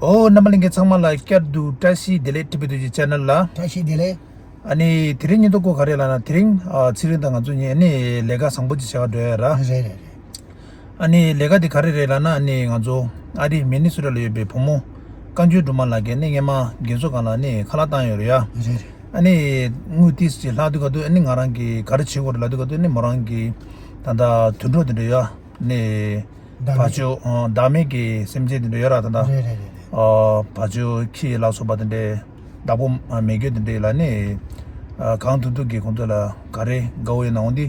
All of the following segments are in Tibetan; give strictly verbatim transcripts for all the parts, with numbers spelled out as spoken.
ཨོ། རྣམ་པ་ལྷན་རྒྱས་ཚང་མ་ལ་བསྐྱར་དུ་བཀྲ་ཤིས་བདེ་ལེགས། ཊི་བི་ཐུགས་རྗེ་ཆེ་ནལ་ལ། བཀྲ་ཤིས་བདེ་ལེགས། ཨ་ནི་དེ་རིང་སྙིང་སྟོབས་སྐོར་ག་རེ་ལབ་ན། དེ་རིང་ཨ་ཚེ་རིང་དང་ང་ཚོ་གཉིས་ཨ་ནི་ལས་ཀ་བཟང་པོ་ཅིག་བྱེད་ག་འགྲོ་ཡ་ར། རེད་རེད་རེད། ཨ་ནི་ལས་ཀ་དེ་ག་རེ་རེད་ལབ་ན། ཨ་ནི་ང་ཚོ་ཨ་རི་མི་ནི་སོ་ཊ་ལ་ཡོད་པའི་བུ་མོ་བཀའ་འགྱུར་སྒྲོལ་མ་ལགས་ཀྱིས་ཨ་ནི་སྔས་མ་རྒན་གསོ་ཁང་ལ་ཨ་ནི་ཁ་ལག་བཏང་ཡོད་རེད་ཡ། རེད་རེད། ཨ་ནི་དངུལ་ཏིས་ཅིག་ལྷག་དུས་ག་དུས་ཨ་ནི་ང་རང་གིས་ག་རེ་བྱེད་དགོས་རེད་ལབ་དུས་ག་དུས་ཨ་ནི་མོ་རང་གི་ད་ལྟ་དུད་འགྲོ་དེ་འདྲ་ཡ། ཨ་ནི་བདག་བ་མེད་ཅོ་ཨ་བདག་མེད་ཀྱི་སེམས་ཅན་དེ་འདྲ་ཡོད་ར། ད་ལྟ་རེད་རེད་རེད་རེད། ཨ་བ་ཅོ་ཁྱི་ལ་སོགས་པ་དེ་འདྲའི་བདག་པོ་མེད་མཁན་དེ་འདྲ་ལ་ནི་ཨ་གང་ཐུབ་ཐུབ་ཀྱིས་ཁོང་ཚོ་ལ་ག་རེ་དགའ་བོ་ཡོད་ན་འོང་དེ་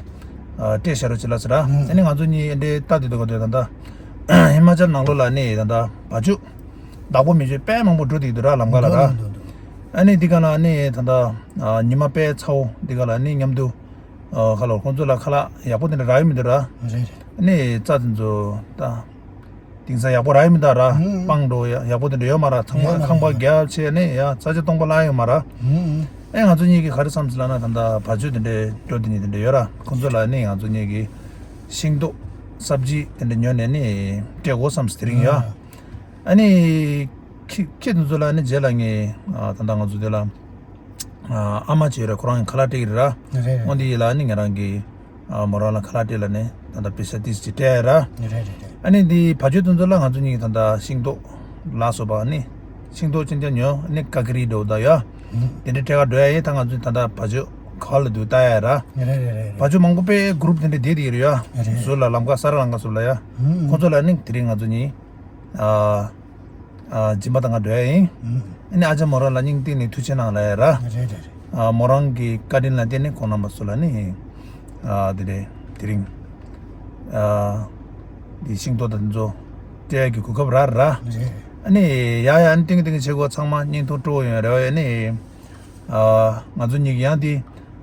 ཨ་སྤྲད་བཞག་རོགས་བྱེད་ལབ་ཟེར་ར། ཨ་ནི་ང་ཚོ་གཉིས་འདྲའི་ལྟ་དུས་དུས་ག་དུས་ད་ལྟ་ཧི་མ་ཅལ་ནང་ལོགས་ལ་ནི་ད་ལྟ་བ་ཅོ་བདག་པོ་མེད་ཅོ་དཔེ་མང་པོ་འགྲོ་བསྡད་ཀྱི་འདུག་ར། ལམ་ཁ་ལ་ར། འདུག་འདུག་འདུག་ཨ་ནི་འདི་ག་ལ་ནི་ད་ལྟ་ཨ་ཉི་མ་དཔེ་ཚ་བོ་འདི་ག་ལ་ནི་མཉམ་དུ་ཨ་ཁ་ལོ་ཁོང་ཚོ་ལ་ཁ་ལག་ཡག་པོ་དེ་འདྲ་རག་ཡོད་མི་འདུག་ར། རེད་རེད། ཨ་ནི་རྩྭ་དེ་ཚོ་ད་དེང་སང་ཡག་པོ་རག་ཡོད་མི་འདུག་ར། ཨུམ། སྤང་འགྲོ་ཡ་ཡག་པོ་དེ་འདྲ་ཡོད་མ་ར། ཚང་མ་ཡོད་མ་རེད། ཁང་པ་རྒྱབ་བྱས་ནས་ཡ་རྩྭ་ཆུ་སྟོང་པ་བརླག་ཡོད་མ་ར། ཨུམ། ཨེ་ང་ཚོ་གཉིས་ཀྱིས་ག་རེ་བསམ་ཟེར་ལབ་ན། ད་ལྟ་བ་ཅོ་དེ་འདྲའི་འགྲོ་དེ་གཉིས་དེ་འདྲ་ཡོད་ར། ཁོང་ཚོ་ལ་ནི་ང་ཚོ་གཉིས་ཀྱིས་ཤིང་ཏོག་སབ་ཇི་དེ་འདྲ་ཉོ་ནས་ནི་སྤྲད་དགོས་བསམ་ཟེར་དེ་རིང་ཡ། ཨ་ནི་ཁྱི་ཁྱི་དེ་ཚོ་ལ་ནི་རྗེས་ལ་ངས་ཨ་ད་ལྟ་ང་ཚོ་དེ་ལ་ཨ་ཨ་མ་ཅིག་ཡོད་རེད། ཁོ་རང་གིས་ཁ་ལག་སྤྲད་ཀྱི་རེད་ར། རེད་རེད། འོ་འདི་ཡིན་ལ་ནི་ང་རང་གིས་ཨ་མོ་རང་ལ་ཁ་ལག་སྤྲད་ལ་ནི་ད་ལྟ་པེ་ས་ཏིས་ཅིག་སྤྲད་ཡ་ར། རེད་རེད་རེད། ཨ་ནི་འདི་བ་ཅོ་དེ་ཚོ་ལ་ང་ཚོ་གཉིས་ཀྱིས་ད་ལྟ་ཤིང་ཏོག་ལ་སོགས་པ་ནི་ཤིང་ཏོག་ཅན་ཅན་ཉོ་ནི་ཀ་ཀི་རི་འགྲོ་ད་ཡ། དེ་འདྲ་སྤྲད་ག་འགྲོ་ཡ་ཡིན། ད་ང་ཚོ་ད་ལྟ་བ་ཅོ་ག་ལ་འདུག་ལྟ་ཡ་ར། རེད་རེད་རེད། བ་ཅོ་མང་པོ་དཔེ་གུ་རུབ་དེ་འདྲ་བསྡད་དེ་ཡོད་རེད་ཡ། རེད་རེད། ཟུར་ལ་ལམ་ཁ་ས་ར་ལམ་ཁ་ཟུར་ལ་ཡ། ཁོང་ཚོ་ལ་ནི་དེ་རིང་ང་ཚོ་གཉིས་ཨ་ཨ་སྦྱིན་པ་བཏང་ག་འགྲོ་ཡ་ཡིན། ཨ་ནི་ཨ་ཅག་མོ་རང་ལ་སྙིང་གཏིང་ནས་ཐུགས་རྗེ་གནང་ལབ་ཡ་ར། རེད་རེད་རེད། ཨ་མོ་རང་གི་བཀའ་དྲིན་ལ་བརྟེན་ནས་ཁོང་རྣམ་པ་ཚོ་ལ་ནི་ཨ་དེ་རེད། དེ་རིང་ཨ་འདི་ཤིང་ཏོག་དང་དེ་ཚོ་སྤྲད་ཡ་གི་གོ་སྐབས་རག་ར། རེད། ཨ་ནི་ཡ་ཡ་ཨ་ནི་ཏིང་ཏིང་བྱེད་དགོས། ཚང་མ་བརྙན་ཐུང་སྤྲོ་བོ་ཡོང་རེ་བ་ཡོད། ཨ་ནི་ཨ་ང་ཚོ་གཉིས་ཀྱི་ཡང་དེ་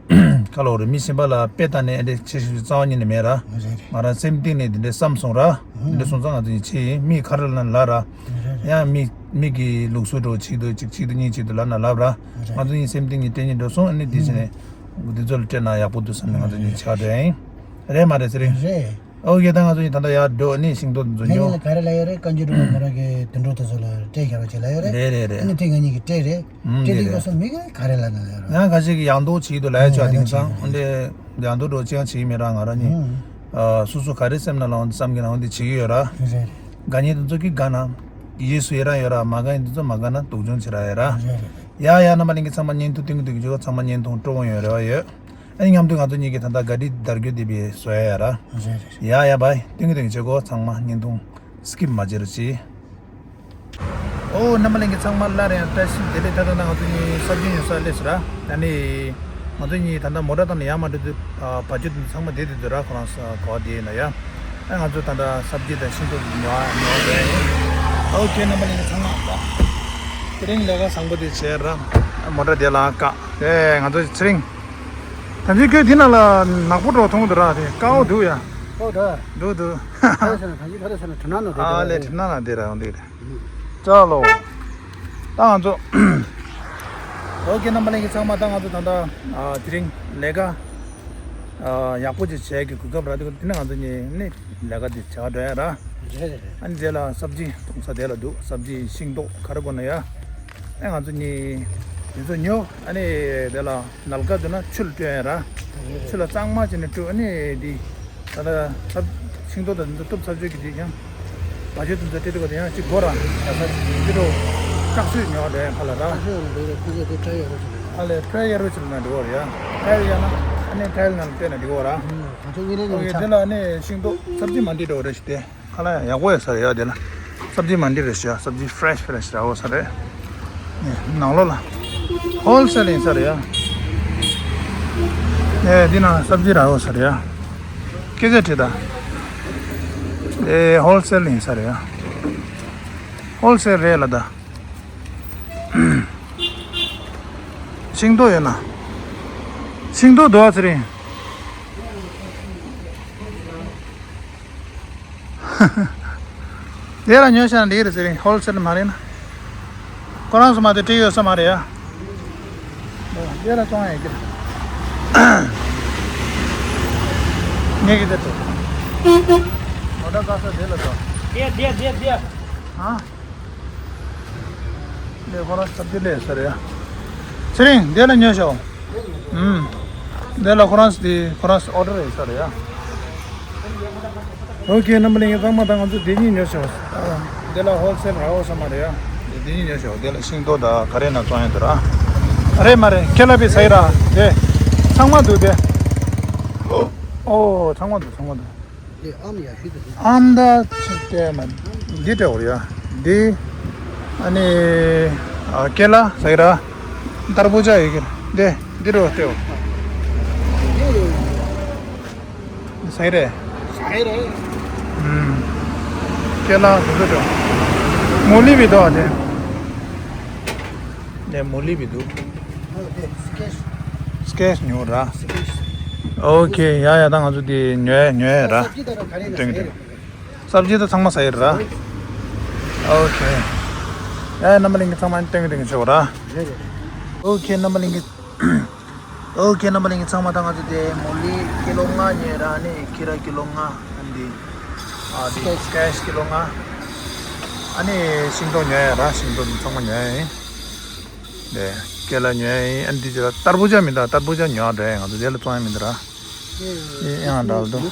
ཁ་ལོ་རེད། མི་གཞན་པ་ལ་དཔེ་བལྟས་ནས་ཨ་འདྲ་བྱེད་ཤེས་རྩ་བ་ཉིད་ནས་མེད་ར། རེད་རེད། ང་རང་སེམས་གཏིང་ནས་དེ་འདྲ་བསམ་སོང་ར། དེ་འདྲ་སོང་ཙང་ང་ཚོ་གཉིས་བྱེད་ཡིན། མི་ག་རེ་ལབ་ན་ལབ་ར། རེད་རེད། ཡང་མི་མི་གི་ལུགས་སྲོལ་འགྲོ་གཅིག་ཏུ་གཅིག་གཅིག་ཏུ་གཉིས་གཅིག་ཏུ་ལབ་ན་ལབ་ར། རེད། ང་ཚོ་གཉིས་སེམས་གཏིང་ནས་སྤྲད་སྙིང་འདོད་སོང་། ཨ་ནི་དེ་བྱས་ནས་འདི་ཚོ་ལ་སྤྲད་ན་ཡག་པོ་འདུག་བསམ་ནས་ང་ཚོ་གཉིས་བྱེད་ག་འགྲོ་ཡ་ཡིན། རེད་མ་རེད་ཚེ་རིང་། རེད། ཨོ་ཁེ། ད་ང་ཚོ་གཉིས་ད་ལྟ་ཡར་འགྲོ་ནས་ཤིང་ཏོག་འདི་ཚོ་ཉོ། ངས་ལ་ག་རེ་ལབ་ཡོད་རེད། བཀའ་འགྱུར་སྒྲོལ་མ་མོ་རང་གི་དུད་འགྲོ་དེ་ཚོ་ལ་སྤྲད་བཞག་རོགས་བྱེད་ལབ་ཡོད་རེད། རེད་རེད་རེད། ཨ་ནི་དེ་ང་གཉིས་ཀྱིས་སྤྲད་རེད། ཨུམ། སྤྲད་དུས་སྐབས་སུ་མི་ག་རེ་ལབ་ན་ལབ་ཡོད་རེད། ཡང་ཁ་ཤས་ཀྱིས་ཡང་དོ་བྱེད་ཀྱི་འདུག་ལབ་ཡ་ཆོག་དེང་སང་། ཨོ་འདི་ཡང་དོ་འགྲོ་ཅི་ཡང་བྱེད་ཀྱི་མེད་ར། ང་རང་གཉིས་ཨུམ་ཨ་སོ་སོ་ག་རེ་སེམས་ནང་ལ་འོང་དེ་བསམ་གྱི་ན་འོང་དེ་བྱེད་ཀྱི་ཡོད་ར། རེད་རེད། དགའ་མཁན་དེ་ཚོ་གིས་དགའ་ན་ཡིད་སུ་ཡི་རང་ཡོད་ར། མ་དགའ་མཁན་དེ་ཚོ་མ་དགའ་ན་སྡུག་སྦྱོང་བྱེད་ར་ཡོད་ར། རེད་རེད་རེད། ཡ་ཡ། རྣམ་པ་ལྷན་རྒྱས་ཚང་མ་བརྙན་ཐུང་སྟོན་གྱི་འདུག་ཚང་མ་བརྙན་ཐུང་སྤྲོ་བོ་ཡོང་རེ་བ་ཡོད། ཨ་ནི་མཉམ་དུ་ང་ཚོ་གཉིས་ཀྱིས་ད་ལྟ་ག་རི་དར་རྒྱས་བསྡད་པའི་བཟོ་ཡ་ཡ་ར། རེད་རེད་རེད། ཡ་ཡ་བའི་སྟོན་གྱི་སྟོན་གྱི་བྱེད་དགོས། ཚང་མ་བརྙན་ཐུང་སི་ཀིབ་མ་བྱེད་རོགས་གྱིས། ཨོ་རྣམ་པ་ལྷན་རྒྱས་ཚང་མ་སླར་ཡང་བཀྲ་ཤིས་བདེ་ལེགས། ད་ལྟ་ང་ཚོ་གཉིས་སབ་ཇི་ཉོ་སར་སླེབས་སོང་ར། ཨ་ནི་ང་ཚོ་གཉིས་ད་ལྟ་མོ་ཊ་བཏང་ནས་ཡར་མར་འགྲོ་དུས་ཨ་བ་ཅོ་དེ་ཚང་མ་བསྡད་དེ་འདུག་ར། ཁོ་རང་ས་ག་བ་དེ་ཡིན་ན་ཡ། ཨ་ང་ཚོ་ད་ལྟ་སབ་ཇི་དང་ཤིང་ཏོག་ཉོ་ཉོ་རེད། ཨོ་ཁེ། རྣམ་པ་ལྷན་རྒྱས་ཚང་མ་ད་དེ་རིང་ལས་ཀ་བཟང་པོ་དེ་བྱས་ར། མོ་ཊ་དེ་ལ་བཀག་དེ་ང་ཚོ་ཚེ་རིང་། ད་ཅི་ཁྱོད་དེ་ན་ལ་ནག་པོ་འགྲོ་མཐོང་གི་འདུག་ར། དེ་དཀར་པོ་འདུག་ཡ། ཨོ་ད། འདུག་འདུག་ག་རེ་ཟེར་ན་ད་ཅི་ག་རེ་ཟེར་ན་གྲུ་ནག་ནང་འགྲོ། ཨ་ལས་གྲུ་ནག་ནང་དེ་ར་འོང་དེ་རེད། ཅག་ལོ། ད་ང་ཚོ། ཨོ་ཁེ། རྣམ་པ་ལྷན་རྒྱས་ཚང་མ་ད་ང་ཚོ་ད་ལྟ་ཨ་དེ་རིང་ལས་ཀ་ཨ་ཡག་པོ་ཅིག་བྱེད་ཀྱི་གོ་སྐབས་རག་དུས་དེ་ནས་ང་ཚོ་གཉིས་ནི་ལས་ཀ་དེ་བྱེད་ག་འགྲོ་ཡ་ར། རེད་རེད་རེད། ཨ་ནི་དེ་ལ་སབ་ཇི་འཐུང་ས་དེ་ལ་འདུག་སབ་ཇི་ཤིང་ཏོག་ག་རེ་དགོས་ན་ཡ། ཨ་ང་ཚོ་གཉིས་དེ་ཚོ་ཉོ། ཨ་ནི་དེ་ལ་ནམ་མཁའ་འདུག་ན་ཆུ་ལ་སྤྲོད་ཡ་ར། ཆུ་ལ་གཙང་མ་བྱས་ནས་སྤྲོད། ཨ་ནི་དེ། ད་ལྟ་ཚབ་ཤིང་ཏོག་དང་འདི་ཚོ་གཏུབ་ཚར་ཆོད་ཀྱི་དེ་ཡང་། བ་ཅོ་དེ་ཚོ་སྤྲད་དུས་ག་དེ་ཡང་གཅིག་དགོས་ར། ད་ས་ཅིག་འདི་རུ་བཀག་སོད་ཉོ་བ་འདྲ་ཡང་ཁ་ལ་ར། ཨ་ཧེ་འདི་རུ་ཁོང་ཚོ་དེ་ཁྲལ་ཡོད་རོགས་བྱེད་ལ། ཨ་ལས་ཁྲལ་ཡོད་རོགས་བྱེད་ལ་ན་འགྲིག་གོ་ར་ཡ། ཁྲལ་ཡོད་ན་ཨ་ནི་ཁྲལ་ནང་ལ་སྤྲད་ན་འགྲིག་གོ་ར། ཨ་ཁོང་ཚོ་གཉིས་ལས་ཉོ་ཆ། ཨོ་ཁེ། དེ་ལ་ཨ་ནི་ཤིང་ཏོག་སབ་ཇི་མན་ཌི་འདྲ་བོ་རེད་ཤི་དེ། ཁ་ལག་ཡག་པོ་ཡོད་ས་རེད་ཡ། དེ་ལ་སབ་ཇི་མན་ཌི་རེད་ཤག་སབ་ཇི་ཕྲེཤ་ཕྲེཤ་རག་གོ་ས་རེད། ནི་ནང་ལོགས་ལ་ཧོལ་སེལ་ཡིན་ས་རེད་ཡ། ཨེ་འདི་ན་སབ་ཇི་རག་གོ་ས་རེད་ཡ། སྐད་ཆ་དྲིས་ད། ཨེ་ཧོལ་སེལ་ཡིན་ས་རེད་ཡ། ཧོལ་སེལ་རེད་ལ་ད། ཤིང་ཏོག་ཡོད་ན། ཤིང་ཏོག་འདུག་ཨ་ཚེ་རིང་། དེ་ལ་ཉོ་ཤ་ན་འགྲིག་རེད་ཟེར་རིང་ཧོལ་སེལ་མ་རེད་ན། ཁོ་རང་ཚོ་མ་དེ་སྤྲད་ཡོད་ས་མ་རེད་ཡ། དེ་ལ་གཏོང་ཡ་གི། ངས་གི་དེ་སྤྲད། མོ་ཊ་བཀག་ས་དེ་ལ་འགྲོ། དེ་དེ་དེ་དེ། ཨ། འདི་ཁོ་རང་སྟབས་བདེ་ལས་ས་རེད་ཡ། ཚེ་རིང་འདི་ལ་ཉོ་ཤོག་ཨུམ། འདི་ལ་ཁོ་རང་འདི་ཁོ་རང་ཨོ་ཌར་རེད་ས་རེད་ཡ། ཨོ་ཁེ། རྣམ་པ་ལྷན་རྒྱས་ཚང་མ་དང་ང་ཚོ་འདི་གཉིས་ཉོ་ཤོག་འདི་ལ་ཧོལ་སེལ་ར་ཨོ་ས་མ་རེད་ཡ། འདི་གཉིས་ཉོ་ཤོག་འདི་ལ་ཤིང་ཏོག་དང་ག་རེ་ན་བཙོང་ཡ་འདུག་ར། རེད་མ་རེད། ཁེ་ལ་པི་སའི་ར། དེ་ཚང་མ་འདུག་དེ། ཨོ་ཚང་མ་འདུག་ཚང་མ་འདུག་དེ་ཨམ་ཡ་ཤུ་དེ་དེ། ཨམ་ད་ཅིག་སྤྲད་མ། འདི་སྤྲད་འོར་ཡ། འདི། ཨ་ནི། ཨ་ཀེ་ལ་ཟེར་ར། ཏར་བུ་ཇ་ཡོད་ཀྱི་ར། འདི། འདི་རུ་སྤྲད་འོར། དེ་ཟེར་རེད། ཟེར་རེད། ཨུམ། ཀེ་ལ་དེ་ཚོ་སྤྲད། མུ་ལི་བི་དོ་དེ། ནས་མུ་ལི་བི་འདུག་སི་ཀེ་ཤི། སི་ཀེ་ཤི་ཉོ་ར། སི་ཀེ་ཤི། ཨོ་ཁེ། ཡ་ཡ། ད་ང་ཚོ་དེ་ཉོས་ཉོས་ར། སྟོན་གྱི་སྟོན། སབ་ཇི་ད་ཚང་མ་ཟ་ཡི་ར། ཨོ་ཁེ། ཡ་ཡ། རྣམ་པ་ལྷན་རྒྱས་ཚང་མ་སྟོན་གྱི་སྟོན་གྱི་ཆོག་ར། ཨོ་ཁེ། རྣམ་པ་ལྷན་རྒྱས། ཨོ་ཁེ། རྣམ་པ་ལྷན་རྒྱས་ཚང་མ་ད་ང་ཚོ་དེ་མུ་ལི་ཀི་ལོ་ལྔ་ཉོས་ར། ནི་ཁི་ར་ཀི་ལོ་ལྔ། ཨ་ནི་འདི། ཨ་འདི་སི་ཀེ་ཤི་ཀི་ལོ་ལྔ། ཨ་ནི་ཤིང་ཏོག་ཉོས་ཡ་ར། ཤིང་ཏོག་ཚང་མ་ཉོས་ཡ་ཡིན། དེ་ཀེ་ལ་ཉོས་ཡིན། ཨ་འདི་ཅི་ལ་ཏར་བུ་ཇ་མི་འདུག་ཏར་བུ་ཇ་ཉོ་འགྲོ་ཡ། ང་ཚོ་དེ་ལ་བཙོང་ཡ་མི་འདུག་ར། ཨེ་ཡང་འདྲ་འདུག་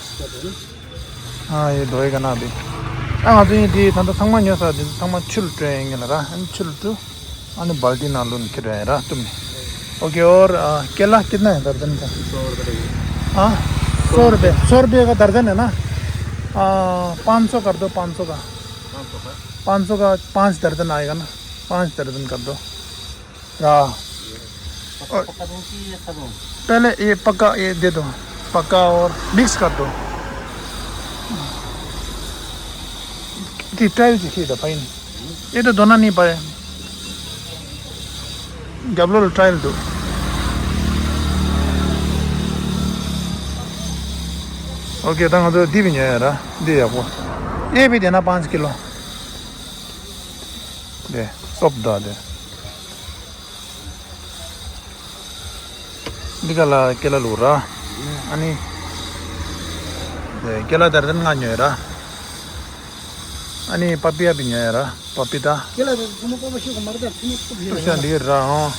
ཨ་ཡེ་རྡོ་ཡི་ག་ན་བི། ཨ་ང་ཚོ་ཡིན་དེ་ད་ལྟ་ཚང་མ་ཉོས་ས་དེ་ཚང་མ་ཆུ་ལ་བཀྲུ་ཡ་ཡིན་ལ་ར། ཨ་ནི་ཆུ་ལ་བཀྲུ། ཨ་ནི་བལ་ཏི་ནང་ལོན་ཁྱེར་ཡ་ཡིན་ར། བཏུབ་ནི། ओके। और अ, केला कितना है दर्जन का? सौ रुपये। हाँ, सौ रुपये। सौ रुपये का दर्जन है ना? अ, पाँच सौ कर दो, पाँच सौ का। पाँच सौ का? पाँच सौ का पाँच दर्जन आएगा ना, पाँच दर्जन कर दो। हाँ। पक्का, पक्का दूँ कि ये ऐसा दूँ? पहले ये पक्का, ये दे दो, पक्का और मिक्स कर दो। ये ट्रायल जी की दफा ही नहीं। ये तो दोनों नहीं पाए। རྒྱབ་ལོགས་ལ་ཊ་ར་ཡལ་འདུག་ཨོ་ཁེ། ད་ང་ཚོ་འདི་བི་ཉོས་ཡ་ར། འདི་ཡག་པོ། ཨེ་བི་དེ་ན་པཱན་ཅ་ཀི་ལོ། དེ་སོབ་ད་དེ། འདི་ག་ལ་ཀེ་ལ་ལུག་ར། ཨ་ནི། དེ་ཀེ་ལ་དར་དན་ང་ཉོས་ར། ཨ་ནི་པ་པི་ཡ་བི་ཉོས་ར། པ་པི་ཏ། ཁྱེད་ལ་ཚོ་མོ་པོ་པོ་ཤོད་གི་མ་རེད་ད། ཚོ་མོ་པོ་པོ་ཤོད་གི་ཤ་འདི་ར་ཨང་།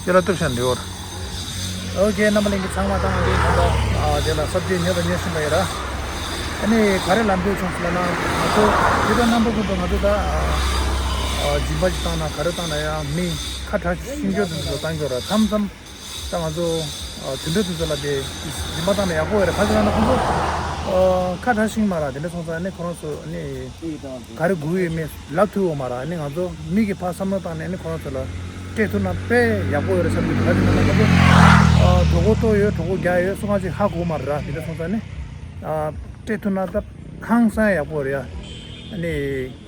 ཁྱེད་ལ་སྟོབས་ཤ་འདི་འོར། ཨོ་ཁེ། རྣམ་པ་ལྷན་རྒྱས་ཚང་མ་དང་འདི་ད་ལྟ་ཨ་དེ་ལ་སབ་ཇི་ཉོས་པ་ཉོས་ཟིན་པ་ཡིན་ར། ཨ་ནི་ག་རེ་ལབ་འདོད་བྱུང་ཟེར་ན། ང་ཚོ་དེ་ལྟར་རྣམ་པ་ཀུན་ཏུ་ང་ཚོ་ད་ཨ་སྦྱིན་པ་ཅིག་བཏང་ན་ག་རེ་བཏང་ན་ཡང་མི་ཁ་བྲལ་ཤིང་སྐྱོ་དེ་ཚོ་བཏང་རྒྱུ་ར། མཚམས་མཚམས། ད་ང་ཚོ་ཨ་དུད་འགྲོ་དེ་ཚོ་ལ་དེ་སྦྱིན་པ་བཏང་ན་ཡག་པོ་ཡོད་རེད། ག་ཅི་ལབ་ན་ཁོང་ཚོ་ཨ་ཁ་བྲལ་ཤིང་མ་ར། དེ་འདྲ་སོང་ཙང་ནི་ཁོ་རང་ཚོ་ནི་ག་རེ་དགོས་ཡོད་མེད་ལབ་ཐུབ་ཡོད་མ་ར། ནི་ང་ཚོ་མི་གི་ཕར་བསམ་བློ་བཏང་ནས་ནི་ཁོ་རང་ཚོ་ལ་སྤྲད་ཐུབ་ན་དཔེ་ཡག་པོ་ཡོད་རེད་བསམ་གྱི་འདུག་ག་ཅི་ལབ་ན་ཁོང་ཚོ་ཨ་གྲོད་ཁོག་ལྟོགས་ཡོད་གྲོད་ཁོག་རྒྱགས་ཡོད་སུ་གང་ཅིག་ཧ་གོ་མ་ར། དེ་འདྲ་སོང་ཙང་ནི་ཨ་སྤྲད་ཐུབ་ན་ད་ཧང་སང་ཡག་པོ་རེད་ཡ། ནི་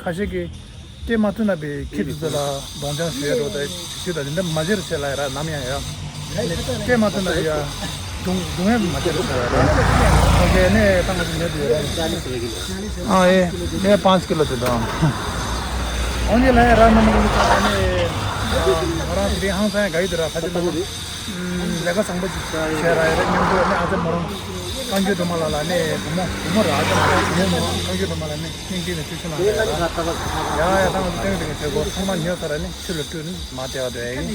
ཁ་ཤས་ཀྱིས། སྤྲད་མ་ཐུབ་ན་པའི་ཁྱི་དེ་ཚོ་ལ་སྡོང་རྐྱང་ཞུ་ཡ་འགྲོ་ད་ཞུ་ད་དེ་འདྲ་མ་བྱེད་རོགས་བྱེད་ལ་ཡ་ར། ནམ་ཡང་ཡ་སྤྲད་མ་ཐུབ་ན་པའི་ཡ་རྡུང་རྡུང་ཡ་མ་བྱེད་རོགས་བྱེད་ལ་ཡ་ར། ཨོ་ཁེ། ནས་ད་ང་ཚོ་ཉོས་དུ་ཡོད་ར། ཨ་ཨེ་ནས་པཱན་ཅ་ཀི་ལོ་དེ་དང་། ཨོ་ནི་ལ་ཡ་ར་ནམ་གི་ཚ་ནས་ང་རང་དེ་རིང་ཧང་སང་ཡ་དགའ་ཡི་དུ་ར། ཁ་ཆེ་ལ་ལས་ཀ་བཟང་པོ་ཅིག་བྱས་ར་ཡ་ར་སྙམ་དུ་ནས་ཨ་ཅག་མོ་རང་བཀའ་འགྱུར་སྒྲོལ་མ་ལགས་ལ་ནས་བུ་མོ་བུ་མོ་ར་ཨ་ཅག་མོ་རང་བུ་མོ་མོ་བཀའ་འགྱུར་སྒྲོལ་མ་ལགས་ནས་སྙིང་རྗེ་ནས་བརྩི་བཞིན་ལ་ཡ་ཡ་ད་ང་ཚོ་ཏན་ཏན་བྱེད་དགོས། ཚང་མ་ཉོས་ཚར་ནས་ཕྱི་ལ་སྤྲོད་ནས་མ་བསྡད་པ་འདྲ་ཡིན།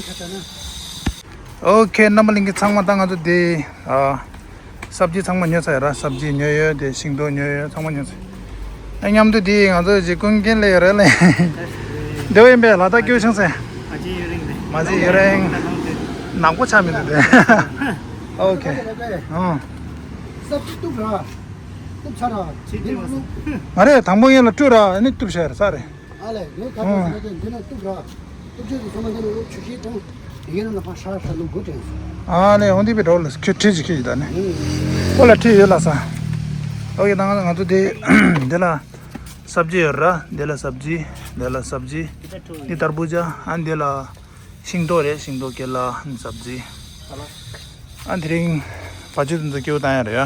ཨོ་ཁེ། རྣམ་པ་ལྷན་རྒྱས་ཚང་མ་ད་ང་ཚོ་དེ་ཨ་སབ་ཇི་ཚང་མ་ཉོས་ཚར་ཡ་ར། སབ་ཇི་ཉོས་ཡོད་དེ་ཤིང་ཏོག་ཉོས་ཡོད་ཚང་མ་ཉོས་ཚར། ཨ་མཉམ་དུ་དེ་ང་ཚོ་ཅིག་ཀུན་མཁྱེན་ལས་རེད་ལས། འདི་བ་ཡིན་པས་ལ་ད་སྐྱོ་ཤིང་སེ། མ་གཅིག་ཡུན་རིང་རེད། མ་གཅིག་ཡུན་རིང་། ནག་པོ་ཆགས་མི་འདུག་དེ། ཨོ་ཁེ། ཨང་། སབ་ཇི་བཏུབ་ར། བཏུབ་ཚར་ར། ཅི་དེ་བ་སོང་། ང་རེ་དང་པོ་ཡིན་ལ་སྤྲུལ་ར་ནི་བཏུབ་ཤར་ས་རེད། ཨ་ལས་ངས་ད་ལྟ་ཟེར་ན་འདི་ན་བཏུབ་ར། བཏུབ་ཆོག་གི་ཚང་མ་འདི་ན་ལོ་ཆུ་ཤེལ་དང་དེ་གའི་ནང་ལ་ཕར་ཧྲ་ཧྲ་ལུག་དགོས་དྲན་སོང་། ཨ་ལས་འོང་འདི་པའི་འགྲོ་ལ་ཁྱོད་ཁྲིད་ཅིག་ཁྱོད་ཀྱི་ད་ནི། ཨོ་ལ་ཁྲིད་ཡོད་ལ་ས། ཨོ་ཡེ་ད་ང་ང་ཚོ་དེ་འདི་ལ་སབ་ཇི་ཡོད་ར། འདི་ལ་སབ་ཇི། འདི་ལ་སབ་ཇི། འདི་ཏར་བུ་ཇ། ཨ་འདི་ལ་ཤིང་ཏོག་རེད། ཤིང་ཏོག་ཀེ་ལ་སབ་ཇི། ཨ་དེ་རིང་བ་ཕྱུགས་དེ་ཚོ་སྐྱེ་བོ་བཏང་ཡ་རེད་ཡ།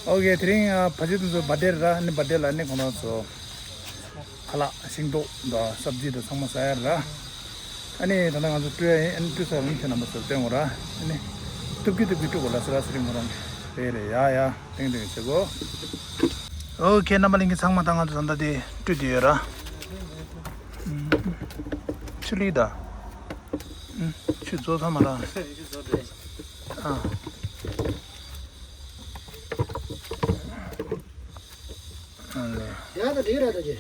ཨོ་ཁེ། དེ་རིང་ཨ་བ་ཕྱུགས་དེ་ཚོ་བར་ཌེ་རེད་ར། ཨ་ནི་བར་ཌེ་ལ་ནི་ཁོང་རང་ཚོ་ཁ་ལག་ཤིང་ཏོག་དང་སབ་ཇི་དང་ཚང་མ་ཟ་ཡ་རེད་ར། ཨ་ནི་ད་ལྟ་ང་ཚོ་སྤྲོད་ཡ་ཡིན། ཨ་ནི་སྤྲོད་ཚར་རུང་ཁྱེད་རྣམ་པ་ཚོར་སྟོན་དགོས་ར། ཨ་ནི་སྟུབ་ཀི་སྟུབ་ཀི་སྤྲོད་དགོས་ལ་ཟེར་ར། ཟེར་རིང་ཁོང་རང་རེད་རེད་ཡ་ཡ། ཏིང་ཏིང་བྱེད་དགོས། ཨོ་ཁེ། རྣམ་པ་ལྷན་རྒྱས་ཚང་མ་ད་ང་ཚོ་ད་ལྟ་དེ་སྤྲོད་དེ་ཡོད་ར། ཆུ་ལི་ད། ཨུ། ཆུ་རྫོགས་ཚར་མ་ར། ཨ། ཨ་ལེ། ཡ་ད་འགྲིག་ར་ད་ཅེ།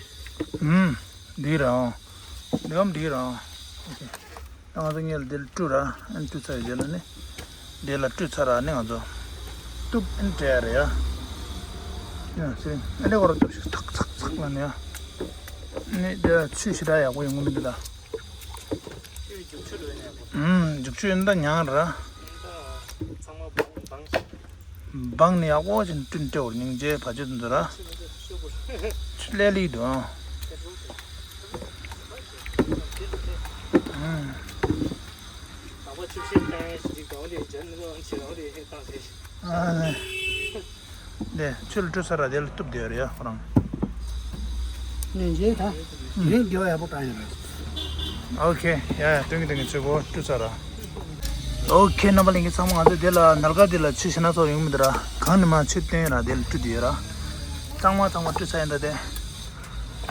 ཨུམ། འགྲིག་ར་ཨོ། འདི་འམ་འགྲིག་ར་ཨོ། ཨོ་ཁེ། ད་ང་ཚོ་ངས་ལ་འདི་ལ་བཀྲུ་ར། ཨན་བཀྲུ་ཚར་ཡོད་རྗེས་ལ་ནི། འདི་ལ་བཀྲུ་ཚར་ར་ནི་ང་ཚོ། གཏུབ་ཨན་སྤྲད་ཡ་རེད་ཡ། ཡ་ཟེར་ཨན་འདི་གོ་ར་གཏུབ་ཞིག་ཐག་ཚག་ཚག་ལ་ནི་ཡ། ནི་འདི་ཆུ་ཞེ་དྲག་ཡག་པོ་ཡོང་གི་མི་འདུག་ད། ཨུམ། རྒྱུག་ཆུ་ཡིན་ད་ཉང་ར། འབངས་ནི་ཡག་པོ་ཅིག་བསྐྲུན་སྤྲད་བར་སྙིང་རྗེ་བ་ཅོ་དུ་འཛུལ་ར། ཆུ་ལས་ལི་འདུག་ཨང་། ཨུམ། ཨ་ནི། དེ་ཆུ་ལ་བཀྲུ་ས་ར་དེ་ལ་གཏུབ་བསྡད་ཡོད་རེད་ཡ་ཁོ་རང་། ནས་རྗེས་ད། དེ་རིང་དེ་བ་ཡག་པོ་བཏང་ཡོད་རེད། ཨོ་ཁེ། ཡ་ཡ་སྟོན་གི་སྟོན་གི་ཆུ་བོ་བཀྲུ་ས་ར། ཨོ་ཁེ། རྣམ་པ་ལྷན་རྒྱས་ཚང་མ་ང་ཚོ་དེ་ལ་ནལ་ཀ་དེ་ལ་ཆུ་ཞིག་སྣ་ཚོགས་ཡོང་མི་འདུག་ར། གང་ནས་མ་ཆུ་བཏོན་ར་དེ་ལ་བཀྲུ་དེ་ཡོད་ར། ཚང་མ་ཚང་མ་བཀྲུ་ས་ཡིན་ད་དེ།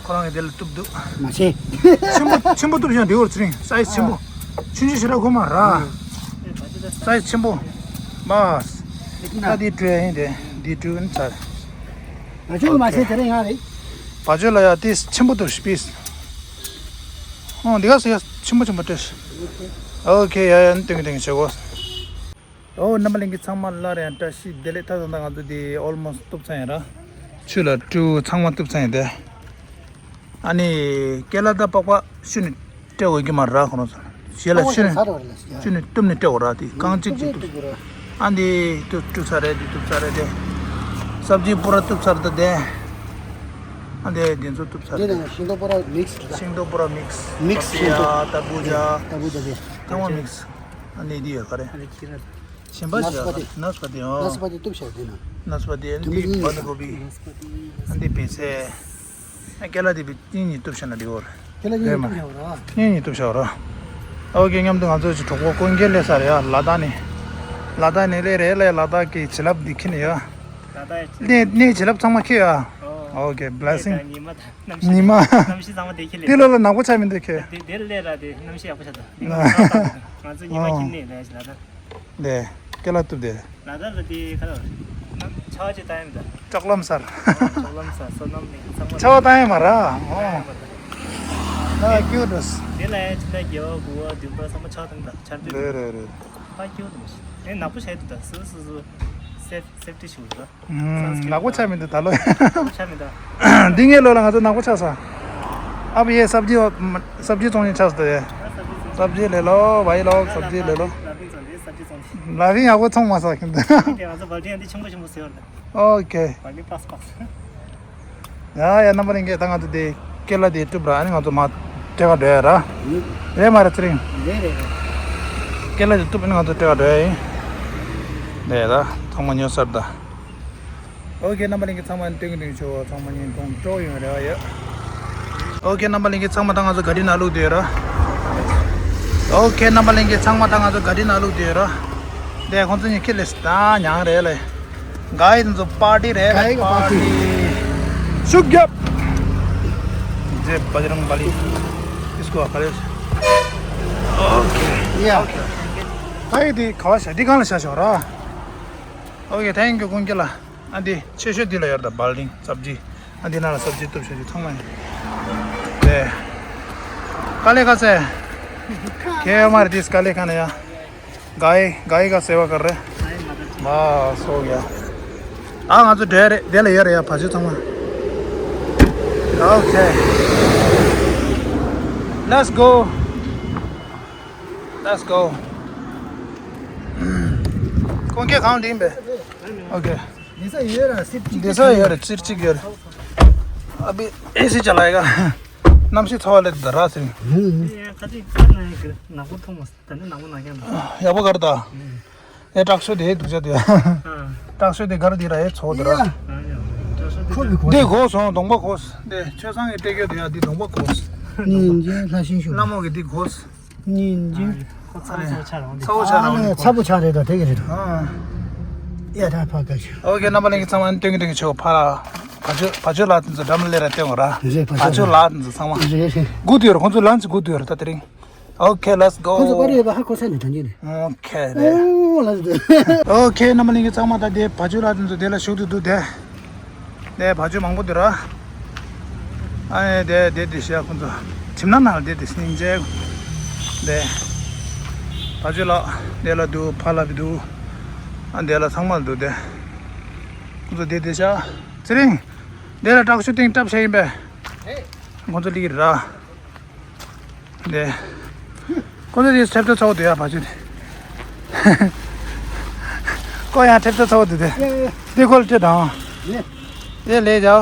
ཁོ་རང་གི་དེ་ལ་གཏུབ་འདུག་མ་བྱེད། ཆེན་པོ་ཆེན་པོ་གཏུབ་ཤག་འདི་བོར་ཚེ་རིང་སའི་ཛི་ཆེན་པོ། ཆུང་ཆུང་ཞེ་དྲག་ཁོ་མ་ར། སའི་ཛི་ཆེན་པོ། མ། ད་འདི་བཀྲུ་ཡ་ཡིན་དེ། འདི་བཀྲུ་ཡིན་ཚར། ང་ཆུང་མ་བྱེད་དེ་རིང་ཡང་རེད། བ་ཅོ་ལ་ཡ་དེ་ཆེན་པོ་གཏུབ་ཤིག་པིས། ཨོ་འདི་ག་སེ་ཡ་ཆེན་པོ་ཆེན་པོ་བཀྲུ་ཤིག་ཨོ་ཁེ། ཡ་ཡ་ནི་སྟོན་གི་སྟོན་གི་བྱེད་གོ། ཨོ་རྣམ་པ་ལྷན་རྒྱས་ཚང་མ་སླར་ཡང་བཀྲ་ཤིས་བདེ་ལེགས། ད་ད་ད་ང་ཚོ་འདི་ཨོལ་མོ་སི་གཏུབ་ཚར་ཡིན་ར། ཆུ་ལ་བཀྲུ་ཚང་མ་གཏུབ་ཚར་ཡིན་དེ། ཨ་ནི་ཀེ་ལ་ད་པགས་པ་ཤུ་ནི་སྤྲད་འོས་ཀྱི་མ་ར་ཁོ་རང་ཚོ། ཞེ་ལ་ཤུ་ནི་ཤུ་ནི་གཏུབ་ནི་སྤྲད་འོ་ར་དེ་རྐང་གཅིག་གཅིག་གཏུབ། ཨ་འདི་གཏུབ་བཀྲུ་ཚར་རེད། འདི་གཏུབ་ཚར་རེད་དེ། སབ་ཇི་པུ་ར་གཏུབ་ཚར་ད་དེ། ཨ་འདི་འདི་ཚོ་གཏུབ་ཚར་རེད། ཤིང་ཏོག་པུ་ར་མིག་སི་རེད། ཤིང་ཏོག་པུ་ར་མིག་སི། མིག་སི་ཤིང་ཏོག་ད་བུ་ཇ། ད་བུ་ཇ་དེ། ཚང་མ་མིག་སི། ཨ་འདི་འདི་ཡོད་ག་རེད། གཞན་པ་ཞིག་ནས་སི་པ་ཏི། ནས་སི་པ་ཏི་ཨོ། ནས་སི་པ་ཏི་གཏུབ་བཞག་དེ་ན། ནས་སི་པ་ཏི་ཨ་འདི་བན་དི་གོ་བི། ཨ་འདི་བེ་ཚལ། ཨ་ཀེ་ལ་དེ་བི་གཉིས་གཉིས་གཏུབ་བཞག་ན་འགྲིག་གོ་རེད། ཀེ་ལ་གཉིས་གཏུབ་བཞག་ར། གཉིས་གཉིས་གཏུབ་བཞག་ར། ཨོ་ཁེ། མཉམ་དུ་ང་ཚོ་ཅིག་གྲོགས་པོ་ཀུན་མཁྱེན་སླེབས་ས་རེད་ཡ། ལ་དྭགས་ནས། ལ་དྭགས་ནས་སླེབས་རེད་ལ། ལ་དྭགས་ཀྱི་བྱིན་རླབས་འདི་ཁྱེར་ནས་ཡ། ལ་དྭགས་ནས་ནས་བྱིན་རླབས་ཚང་མ་ཁྱེར་ཡ། ཨོ་ཁེ། བི་ལེ་སིང་། ཉི་མ་དང་གནམ་གཤིས། ཉི་མ། གནམ་གཤིས་ཚང་མ་དེ་ཁྱེར་ལེ། དེ་ལོ་ལ་ནག་པོ་ཆགས་མི་འདུག་ཁེ། དེ་དེར་སླེབས་ར་དེ་གནམ་གཤིས་ཡག་པོ་ཆགས་འདུག་ང་ཚོ་ཉི་མ་ཁྱེར་ནས་ལ་ལ་དྭགས། དེ་ཀེ་ལ་གཏུབ་དེ། ལ་དྭགས་ལ་དེ་ག་ལ་ཆར་པ་ཅིག་བཏང་ཡིན་ད། ལྕོག་ལམ་སར། ལྕོག་ལམ་སར་སོ་ནམ་ནི་ཚང་མ་ཆར་པ་བཏང་ཡིན་མ་ར། ཨོ། ད་སྐྱིད་འདུག་དེ་ལ་ཡང་ཕྱི་ཟླ་བརྒྱད་པ་དགུ་པ་བདུན་པ་ཚང་མ་ཆར་པ་བཏང་ད། ཆར་དུས་རེད་རེད་རེད། ད་སྐྱིད་འདུག་དེ་ནག་པོ་ཆགས་འདུག་ད་སུ་སུ་སུ་སེབ་སེབ་ཊི་ཞུ་འདུག་ད་ནག་པོ་ཆགས་མི་འདུག་ད་ལོ། ཆགས་མི་འདུག་འདི་ངའི་ལོ་ལ་ང་ཚོ་ནག་པོ་ཆགས་ས། ཨ་བི་ཡེ་སབ་ཇི་སབ་ཇི་བཙོང་ཡིན་ཆགས་ས་ཡེ། སབ་ཇི་ལེ་ལོ། བའི་ལོག་སབ་ཇི་ལེ་ལོ། ལ་ཕིང་ཙང་དེ་སབ་ཇི་བཙོང་དེ། ལ་ཕིང་ཡག་པོ་ཚོང་མ་ས་ཁྱིམ་དུ། དེ་ང་ཚོ་བལ་ཏི་ཡང་དེ་ཆུང་པོ་ཆུང་པོ་ཟེར་བ་རེད། ཨོ་ཁེ། བལ་ཏི་པགས་པགས། ཡ་ཡ་རྣམ་པ་ལྷན་རྒྱས། ད་ང་ཚོ་དེ་ཀེ་ལ་དེ་གཏུབ་ར། ཨ་ནི་ང་ཚོ་མ་ཏྲེ་ག་འགྲོ་ཡ་ར། རེད་མ་རེད་ཚེ་རིང་། རེད་རེད་རེད། ཀེ་ལ་དེ་གཏུབ། ཨ་ནི་ང་ཚོ་ཏྲེ་ག་འགྲོ་ཡ་ཡིན། དེ་ད་ཚང་མ་ཉོ་སར་ད། ཨོ་ཁེ། རྣམ་པ་ལྷན་རྒྱས་ཚང་མ་སྟོན་གི་སྟོན་གི་ཆོག་ཚང་མ་བརྙན་ཐུང་སྤྲོ་ཡོང་རེ་བ་ཡོད། ཨོ་ཁེ། རྣམ་པ་ལྷན་རྒྱས་ཚང་མ་ད་ང་ཚོ་ག་རི་ནང་བླུགས་བསྡད་ཡོད་ར། ཨོ་ཁེ། རྣམ་པ་ལྷན་རྒྱས་ཚང་མ་ད་ང་ཚོ་ག་རི་ནང་བླུགས་བསྡད་ཡོད་ར། དེ་ཁོང་ཚོ་གཉིས་ཁྱི་ལས་ད་མྱངས་རེད་ལེ། གའི་ཚོ་པར་ཏི་རེད། གའི་གི་པར་ཏི། ཤུགས་རྒྱབ། ཇེ་བ་ཇི་རང་བ་ལི། ཨིས་ཀོ་ཨ་ཁ་ལེ། ཨོ་ཁེ། ཡ། ཨོ་ཁེ། གའི་དེ་ག་བ་བཞག་འདི་གང་ལ་བཞག་ཤོག་ར། ཨོ་ཁེ། ཐེང་ཀིའུ་ཀུན་མཁྱེན་ལགས། ཨ་འདི་ཆེ་ཤོས་འདི་ལ་ཡོད་ད། བལ་ཏིང་སབ་ཇི། ཨ་འདི་ནང་ལ་སབ་ཇི་གཏུབ་བྱ་རྒྱུ་ཚང་མ་ཡིན། དེ། ཀ་ལེ་ཀ་སེ། ཁེ་མར་དིས་ཀ་ལེ་ཁ་ན་ཡ། གའི་གའི་ཀ་སེ་བ་ཀར་རེ། མ་སོ་ཡ། ཨ་ང་ཚོ་འདྲེ་རེད། དེ་ལ་ཡོད་རེད་ཡ། བ་ཇི་ཚང་མ། ཨོ་ཁེ། Let's go. Let's go. ཁོང་གིས་གང་འདྲིན་པས། ཨོ་ཁེ། འདི་ས་ཡོད་ར་སིབ་ཅིག་འདི་ས་ཡོད་ར་སིབ་ཅིག་ཡོད་ར། ཨ་བི་ཨེ་སི་ཅ་ལ་ཡ་ག་གནམ་གཤིས་ཚ་བ་ལས་ད་ར་སིང་། ཡག་པོ་གར་ད། ཨེ་དྲག་ཤོས་དེ་སྡུག་ཅག་དེ། དྲག་ཤོས་དེ་གར་དེ་ར་ཨེ་ཚོ་དེ་ར། ཁོ་བི་ཁོ་འདི་གོ་སོང་གདོང་པ་གོ། འདི་ཆོས་བཟང་གི་སྤྲད་རྒྱུ་དེ་ཡ་འདི་གདོང་པ་གོ། ཉིན་རྗེ་ལྷ་ཤིང་ཤུགས། ལྷ་མོ་གི་འདི་གོ། ཉིན་རྗེ། ཁོ་ཚ་བོ་ཚ་བོ་ཆགས་རེད་འོང་འདི། ཚ་བོ་ཆགས་རེད་འོང་འདི། ཚ་བོ་ཆགས་རེད་ད་དེ་གི་རེད། ཨ། ཡ་ད་ཕ་ག་ཆུ། ཨོ་ཁེ། རྣམ་པ་ལྷན་རྒྱས་ཚང་མ་སྟོན་གི་སྟོན་གི་ཆོག་ཕ་ར། བ་ཅོ་བ་ཅོ་ལགས་དེ་ཚོ་འགྲམ་ལས་ར་སྟོན་གོ་ར། རེད་བ་ཅོ་ལགས་དེ་ཚོ་ཚང་མ། རེད་རེད། སྒུག་དུས་ར་ཁོང་ཚོ་ལན་ཅིག་སྒུག་དུས་ར་ད་དེ་རིང་། Okay, let's go. ཁོ་ཚོ་པར་ཡོད་པ་ཧ་གོ་ས་ནས་དྲན་གྱི་རེད། Okay, ཨོ་ལ་དེ། Okay, རྣམ་པ་ལྷན་རྒྱས་ཚང་མ། ད་དེ་བ་ཕྱུགས་ལགས་དེ་ཚོ་དེ་ལ་བཞུགས་ཏེ་འདུག་དེ། དེ་བ་ཕྱུགས་མང་པོ་འདུག་ར། ཨ་ནི་དེ་དེ་དེ་ཤ་ཁོ་ཚོ་ཁྱིམ་ནང་ནང་ལ་དེ་དེ་སྙིང་རྗེ། དེ་བ་ཕྱུགས་ལགས་དེ་ལ་འདུག་ཕ་ལ་བི་འདུག་ཨ་དེ་ལ་ཚང་མ་འདུག་དེ། ཁོ་ཚོ་དེ་དེ་ཤ་ཚེ་རིང་། དེ་ལ་དྲག་ཤུ་ཏིང་སྲབ་ཤ་ཡིན་པས། ཁོ་ཚོ་ལིག་ར། དེ། ཁོ་ཚོ་དེ་ཁྲེབ་ཏོ་ཚོགས་འདུག་ཡ་བ་ཕྱུགས་དེ། ཁོ་ཡང་ཁྲེབ་ཏོ་ཚོགས་འདུག་དེ། དེ་ཁོ་ལ་སྤྲད་དང་། དེ་ལས་བྱའོ།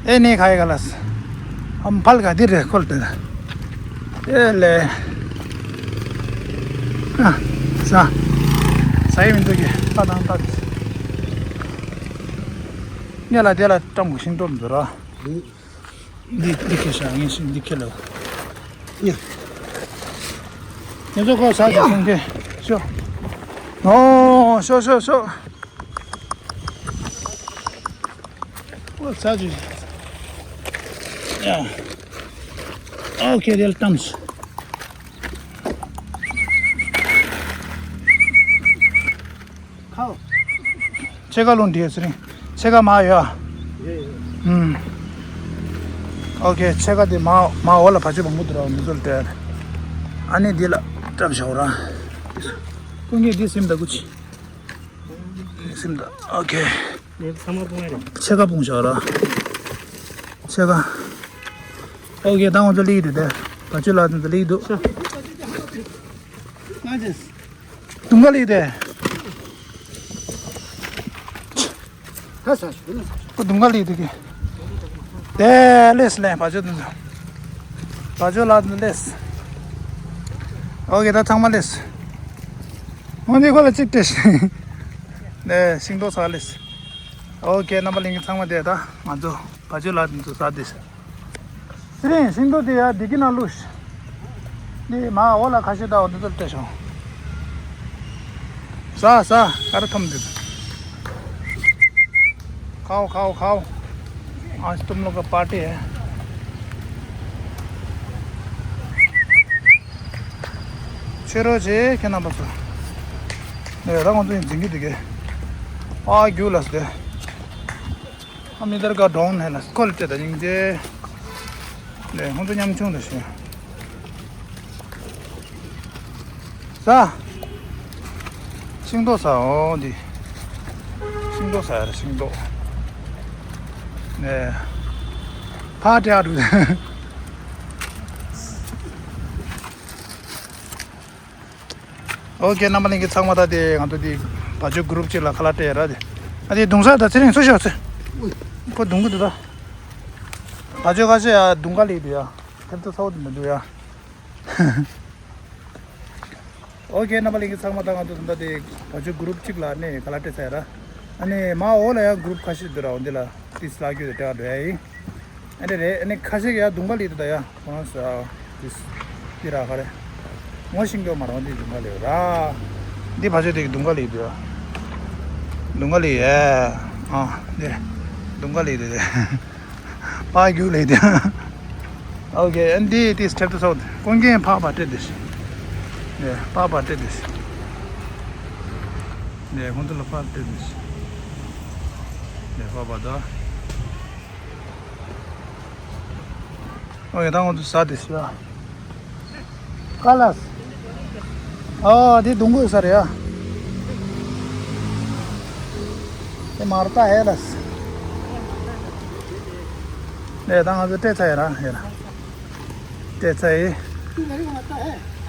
ཨེ་ནི་ཁ་ཡི་ག་ལ་སི། ཨམ་ཕལ་ག་དེ་རེད་ཁོ་ལ་སྤྲད་དང་། དེ་ལས། ཨ། ཟ། ཟ་ཡི་མི་འདུག་གི་ད་དང་ད། ངས་ལ་དེ་ལ་སྤྲང་པོ་ཤིང་ཏོག་འདུག་ར། འདི་འདི་ཁྱེར་ཤག་ངས་ཤིང་འདི་ཁྱེར་ལ། ཡ། ངེད་ཚོ་ཁོ་ཟ་ཅིག་སོང་གི་ཤོ། ཨོ་ཤོ་ཤོ་ཤོ། ཁོ་ཟ་ཅིག་ཡ། ཨོ་ཁེ་དེ་ལ་བཏང་། ཁའོ། ཕྱེད་ཀ་རླུང་འདྲེས་ཟེར་རིང་། ཕྱེད་ཀ་མར་ཡོད། ཡོད་ཡོད། ཨུམ། ཨོ་ཁེ། ཕྱེད་ཀ་དེ་མར་མར་འོག་ལ་བ་ཕྱུགས་མང་པོ་འདུག་ར་མི་ཚོ་ལ་སྤྲད། ཨ་ནི་འདི་ལ་བཀྲམ་བཞག་ར། ཀུན་གྱིས་འདི་སིམ་ད་ཀུ་ཅི། སིམ་ད། ཨོ་ཁེ། འདི་ཚང་མ་སྤུངས་ཡ་རེད། ཕྱེད་ཀ་སྤུངས་བཞག་ར། ཕྱེད་ཀ། ཨོ་ཁེ། ད་ང་ཚོ་སླེབས་འདུག་དེ། བ་ཕྱུགས་ལགས་ཚོ་སླེབས་འདུག་ང་ཚོ། དུང་དཀར་ལིག་དེ། ཁོ་དུང་དཀར་ལིག་དེ་གི། དེ་ལེས་ལེ་བ་ཕྱུགས་དེ་ཚོ། བ་ཕྱུགས་ལགས་དེ་ལེས། ཨོ་ཁེ། ད་ཚང་མ་ལེས། འོ་འདི་ཁོ་ལ་གཅིག་སྤྲད་ཤིང་། ནས་ཤིང་ཏོག་ཟ་ལེས། ཨོ་ཁེ། རྣམ་པ་ལྷན་རྒྱས་ཚང་མ་དེ་ད་ང་ཚོ་བ་ཕྱུགས་ལགས་དེ་ཚོ་ཟ་དེ་ཤ། ཚེ་རིང་། ཤིང་ཏོག་དེ་ཡ་འདི་གི་ནང་བླུགས། འདི་མར་འོག་ལ་ཁ་ཤས་དང་འདི་ཚོར་སྤྲད་ཤོག་ཟ་ཟ། ཀ་ར་ཐོམ་འདི། खाओ खाओ खाओ। आज तुम लोग का पार्टी है। ཕྱི་རོལ་ཆེ་ཁྱེད་རྣམ་པ་ཚོ། ནས་རང་ང་ཚོ་ཡིན་འཛིན་གྱི་འདུག་གས། ཨ་རྒྱུ་ལ་སྟེ། हम इधर का डॉन है ना, स्कूल ते दा इंजे। ले, हम तो ཉམ་ཆུང་དུ་ཞེ། ཟ། ཤིང་ཏོག་ཟ་འོ་འདི། ཤིང་ཏོག་ཟ་ཡ་རེད་ཤིང་ཏོག་ནས། ཕ་དེ་ཨ་འདུག་ཨོ་ཁེ། རྣམ་པ་ལྷན་རྒྱས་ཚང་མ་ད་དེ་ང་ཚོ་དེ་བ་ཕྱུགས་གུ་རུབ་གཅིག་ལ་ཁ་ལག་སྤྲད་ཡ་ར་དེ། ཨ་དེ་གདུང་ས་ད་ཚེ་རིང་ཚུར་ཤོག་ཚེ། ཁོ་གདུང་གི་འདུག་ད། བ་ཕྱུགས་ཁ་ཤས་ཡ་གདུང་ཁ་ལིག་འདུག་ཡ། ཐེབས་ཏུ་ཚ་བོ་དེ་མི་འདུག་ཡ། ཨོ་ཁེ། རྣམ་པ་ལྷན་རྒྱས་ཚང་མ་ད་ང་ཚོ་ད་དེ་བ་ཕྱུགས་གུ་རུབ་གཅིག་ལ་ནས་ཁ་ལག་སྤྲད་ཚར་ཡ་ར། ཨ་ནི་མ་འོག་ལ་ཡ་གུ་རུབ་ཁ་ཤས་འདུག་ར། འོ་འདི་ལ་ཏིས་ལ་རྒྱུ་དེ་སྤྲད་འགྲོ་ཡ་ཡིན། ཨ་ནི་རེད། ཨ་ནི་ཁ་ཤས་ཀྱི་ཡ་གདུང་པ་ལི་དུ་ད་ཡ་ཁོང་ས་ཏིས་ཏི་ར་ཁ་རེ། ངོ་ཤིང་ཏོག་མ་རང་འདི་གདུང་པ་ལི་ར། འདི་ཕ་ཆོས་དེ་གི་གདུང་པ་ལི་དུ་ཡ། གདུང་པ་ལི་ཡ། ཨ་འདི་རེད། གདུང་པ་ལི་དུ་རེད། པ་རྒྱུག་ལི་དུ་ཡ། ཨོ་ཁེ། ཨ་འདི་ཏིས་ཁྲེབ་ཏུ་སོགས་ཀོན་ཀེན་ཕག་པ་སྤྲད་དུ་ཤི། ཨེ་ཕག་པ་སྤྲད་དུ་ཤི། ཨེ་ཁོང་ཚོ་ལ་ཕག་སྤྲད་དུ་ཤི། ཨེ་ཕག་པ་ད། ཨོ་ཡ་ད་ང་ཚོ་ཟ་དེ་ཟ། ཀ་ལ་སི། ཨོ་དེ་དུང་དཀར་ཟ་རེད་ཡ། དེ་མར་ཏ་ཧེ་ལ་སི། དེ་ད་ང་ཚོ་སྤྲད་ཚར་ཡ་ར་ཡ་ར། སྤྲད་ཚར་ཡི།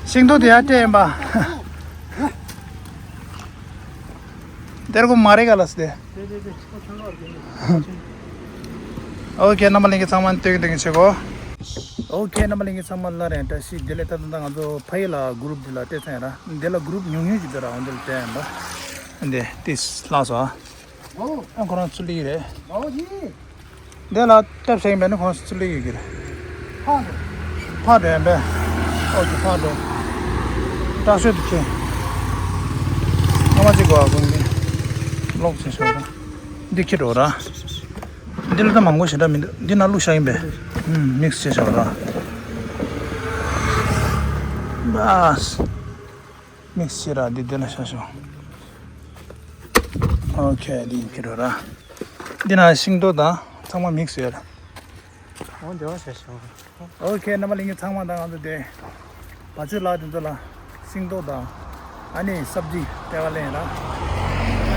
ཤིང་ཏོག་དེ་ཡ་སྤྲད་ཡིན་པ། དེར་གོ་མ་རེད་ག་ལ་སི་དེ། ཨོ་ཁེ། རྣམ་པ་ལྷན་རྒྱས་ཚང་མ་སྟོན་གྱི་སྟོན་གྱི་བྱེད་གོ། ཨོ་ཁེ། རྣམ་པ་ལྷན་རྒྱས་ཚང་མ་ལ་རེ་བཀྲ་ཤིས་བདེ་ལེགས། ད་ལྟ་ང་ཚོ་ཕ་ཡུལ་ལ་གུ་རུབ་འདི་ལ་སྤྲད་ཚར་ཡིན་ར། འདི་ལ་གུ་རུབ་ཉུང་ཉུང་ཞིག་འདུག་ར། འོ་འདི་ལ་སྤྲད་ཡིན་པ། འདི་ཏིས་ལྷག་སོ། ཨ་ཁོ་རང་ཚུར་ལི་རེད། འདི་ལ་སྟབས་བྱེད་ཡིན་པས་ན་ཁོང་ཚུར་ལི་ཡོད་ཀྱི་རེད། ཕག་འགྲོ་ཡིན་པས། ཨོ་ཁེ་ཕག་འགྲོ། སྐྲག་ཤོས་དུ་ཁྱེད། ཨ་མ་གཅིག་གོ་ཨ་ཁོང་གིས་ལོག་བྱེད་ཤོག་ར། འདི་ཁྱེར་འགྲོ་ར། འདི་ལ་ད་མང་པོ་ཞེ་དྲག་མི་འདུག་འདི་ནང་བླུགས་བཞག་ཡིན་པས། ཨུམ་མིག་སི་བྱས་བཞག་ར། བ། མིག་སི་བྱེད་ར། འདི་འདི་ལ་ཤ་ཤོ། ཨོ་ཁེ། འདི་ཡིན་གྱི་རོ་ར། འདི་ན་ཤིང་ཏོག་དང་ཚང་མ་མིག་སི་ཡོད་ར། འོ་འདི་བ་ཤ་ཤོ། ཨོ་ཁེ། རྣམ་པ་ལྷན་རྒྱས་ཚང་མ་དང་ང་ཚོ་དེ་བ་ཕྱུགས་ལགས་དེ་ཚོ་ལ་ཤིང་ཏོག་དང་ཨ་ནི་སབ་ཇི་སྟེར་བ་ལེན་ར།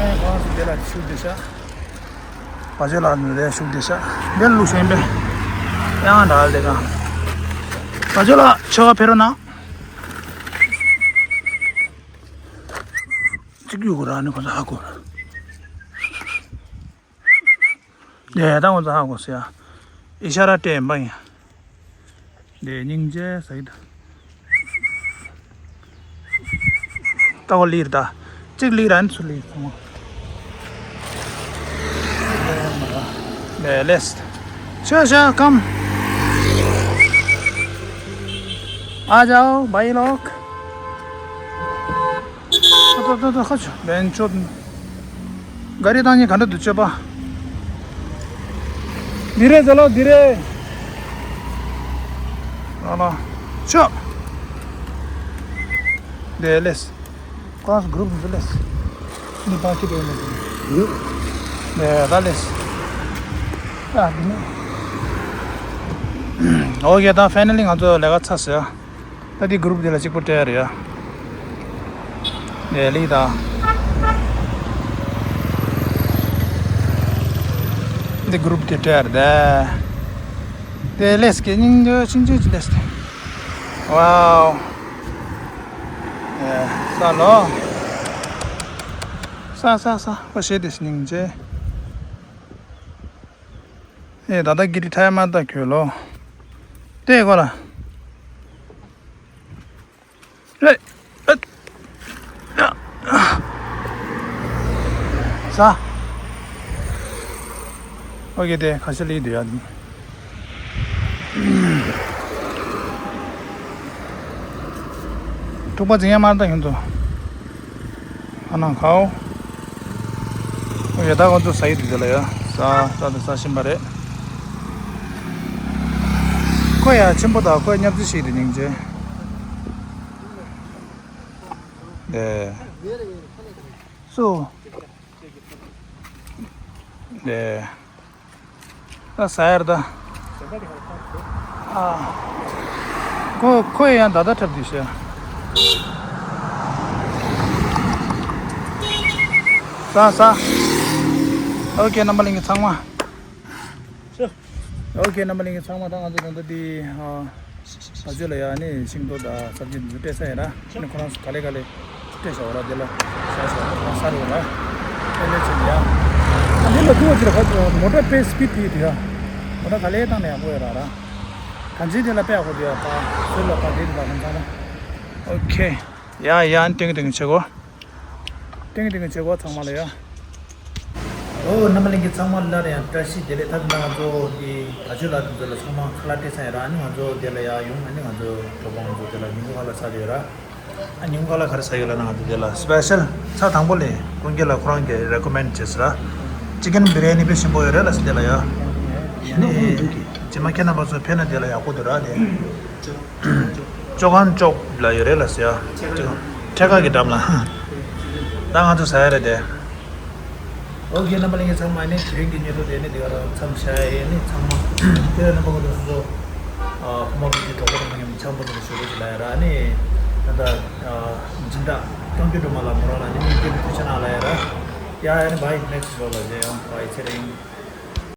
ཨེ་ཁོང་ཚོ་དེ་ལ་ཤུགས་དེ་ཤ། བ་ཕྱུགས་ལགས་དེ་ཚོ་ལ་ཤུགས་དེ་ཤ། དེ་ལ་ལུག་ཤ་ཡིན་པས། ཡང་འདྲ་ལ་དེ་ག་བ་ཕྱུགས་ལགས་ཆོ་ག་ཕེ་རོ་ན། གཅིག་གཡུག་གོ་ར་ནི་ཁོ་ཚོ་ཧ་གོ། ལས་དང་ཁོ་ཚོ་ཧ་གོ་ཟེར་ཡ། ཨི་ཤ་ར་སྤྲད་ཡིན་པ་ཡིན། ལས་སྙིང་རྗེ་ཟེར་གི་འདུག་ལྟ་བ་ལིར་ད། གཅིག་ལིར་ཨན་ཚུར་ལིར་ཚང་མ། ལས་ལས། ཤ་ཤ་ཀམ། आ जाओ भाई लोग। ཏོ་ཏོ་ཏོ་ཁ་ཆུ་བན་ཆོད། ག་རེ་བཏང་ཉེ་ག་འདྲ་འདུག་སྤྱོད་པ། धीरे चलो धीरे। ཨ་ལ། ཆོ། དེ་ལེས། ཀོ་ལེས་གུ་རུབ་འདི་ལེས། འདི་པ་ཁི་དེ་ནི། དེ་ད་ལེས། ཨ་འདི་ནི། ཨོ་ཁེ། ད་ཕའི་ནལ་ལི་ང་ཚོ་ལས་ཀ་ཚར་སོང་ཡ། ད་འདི་གུ་རུབ་འདི་ལ་གཅིག་པོ་སྤྲད་རེད་ཡ། ལས་ལི་ད། འདི་གུ་རུབ་འདི་སྤྲད་རེད་ད། དེ་ལེས་ཀྱི་སྙིང་རྗེ་སྙིང་རྗེ་ཅི་ལེས་ཏེ། ཝའོ། ཨེ་ས་ལོ། ས་ས་ས་པ་ཤེས་ཏེ་སྙིང་རྗེ། ཨེ་ད་ལྟ་གི་རི་ཐའི་མ་ད་ཁྱོད་ལོ། དེ་གོ་ལ། ཨེ། ཨེ། ཡ། ས། ཨོ་ཁེ། དེ་ཁ་ཤས་ལི་དུ་ཡ་དེ། ཐུག་པ་ཛིང་ཡ་མར་ད་ཡོང་དུ། ཨ་ན་ཁའོ། ཨོ་ཡ་ད་ཁོ་ཚོ་ཟ་ཡི་དུ་དེ་ལ་ཡ། ཟ་ཟ་དུ་ཟ་བཞིན་པ་རེད། ཁོ་ཡ་ཆེན་པོ་དང་ཁོ་ཡ་ཉབ་ཙི་ཞིག་དུ་སྙིང་རྗེ། ཨེ། སུ། ཨེ། ད་ཟ་ཡར་ད། ཨ། ཁོ་ཁོ་ཡང་ད་ད་འཁྲབ་དུས་ཤ། ཟ་ཟ། ཨོ་ཁེ། རྣམ་པ་ལྷན་རྒྱས་ཚང་མ། ཨོ་ཁེ། རྣམ་པ་ལྷན་རྒྱས་ཚང་མ་ད་ང་ཚོ་ད་ལྟ་འདི་ཨ། བ་ཕྱུགས་ལ་ཡ་ནི་ཤིང་ཏོག་དང་སབ་ཇི་འདི་ཚོ་སྤྲད་ས་ཡིན་ར། ནི་ཁོ་རང་ཚོ་ག་ལེ་ག་ལེ་སྤྲད་ཤག་འོ་ར། དེ་ལ་ཤ་ཤ་ས་རེད་འོ་ར། དེ་ལས་ཚོ་ཡ། ཨ་ནི་ལ་དུ་བ་ཅི་ར་ཁ་མོ་ཊ་པེ་སི་པི་ཌི་དེ་ཡ། མོ་ཊ་ག་ལེ་བཏང་ནས་ཡག་པོ་ཡོད་ར་ར། གང་ཅི་དེ་ལ་དཔེ་ཡག་པོ་འདུག་ཡ། ད་སུ་ལ་ད་དེ་རིགས་ལ་ཧན་ཚང་མ། ཨོ་ཁེ། ཡ་ཡ། ཏིང་ཏིང་བྱེད་གོ། ཏིང་ཏིང་བྱེད་གོ་ཚང་མ་ལ་ཡ། ཨོ་རྣམ་པ་ལྷན་རྒྱས་ཚང་མ་ལ་ཡང་བཀྲ་ཤིས་བདེ་ལེགས། ད་ལྟ་ང་ཚོ་འདི་བ་ཕྱུགས་ལགས་དེ་ཚོ་ལ་ཚང་མ་ཁ་ལག་སྤྲད་ཚར་ཡིན་ར། ཨ་ནི་ང་ཚོ་དེ་ལ་ཡར་ཡོང་། ཨ་ནི་ང་ཚོ་གྲོགས་པོ་ང་ཚོ་དེ་ལ་ཉིན་གུང་ཁ་ལག་ཟ་རྒྱུ་ཡོད་ར། ཨ་ཉིན་གུང་ཁ་ལག་ག་རེ་ཟ་ཡོད་ལབ་ན། ང་ཚོ་དེ་ལ་སི་པེ་ཤལ་ཚ་དང་པོ་ལས་ཀུན་མཁྱེན་ལགས་ཁོ་རང་གིས་རེ་ཀོ་མེན་ཌི་བྱས་ཟེར་ར། ཅི་ཀེན་བི་རི་ཡ་ནི་དཔེ་ཞིམ་པོ་ཡོད་རེད་ལབ་ཟེར་དེ་ལ་ཡ། ཨ་ནི་རྗེས་མ་ཁྱེད་རྣམ་པ་ཚོ་ཕེབས་ན་དེ་ལ་ཡག་པོ་འདུག་ར་དེ། ཅོ་ཁང་ཅོག་ལ་ཡོད་རེད་ལ་ཟེར་ཡ། ཁྲེ་ཁ་གི་འགྲམ་ལ། ད་ང་ཚོ་ཟ་ཡ་རེད་དེ། ཨོ་ཁེ། རྣམ་པ་ལྷན་རྒྱས་ཚང་མ་ནི་དེ་རིང་གི་སྙན་ཐོ་དེ་ནི་དེ་ག་རང་མཚམས་བཞག་ཡས་ནི་ཚང་མ། དེ་རྣམ་པ་ང་ཚོ་སོ་སོ་ཕོ་མོ་གི་གྲོགས་པོ་རྣམ་པ་མཉམ་འཆམ་པོ་དང་ཞུ་རོགས་ཞུ་ལ་ཡ་ར། ནི་ད་ལྟ་འཛིན་གྲྭ་སྐྱོང་རྒྱུ་འགྲོ་མ་ལ་མོ་རང་ལ་ནི་མི་སྐྱོན་ཐུགས་ཆེ་གནང་ལ་ཡ་ར། ཡ་ཡ་ནི་བའི་ནེག་སི་ཊི་ལོ་ལ་ཟེར་ཡང་བའི་ཚེ་རིང་།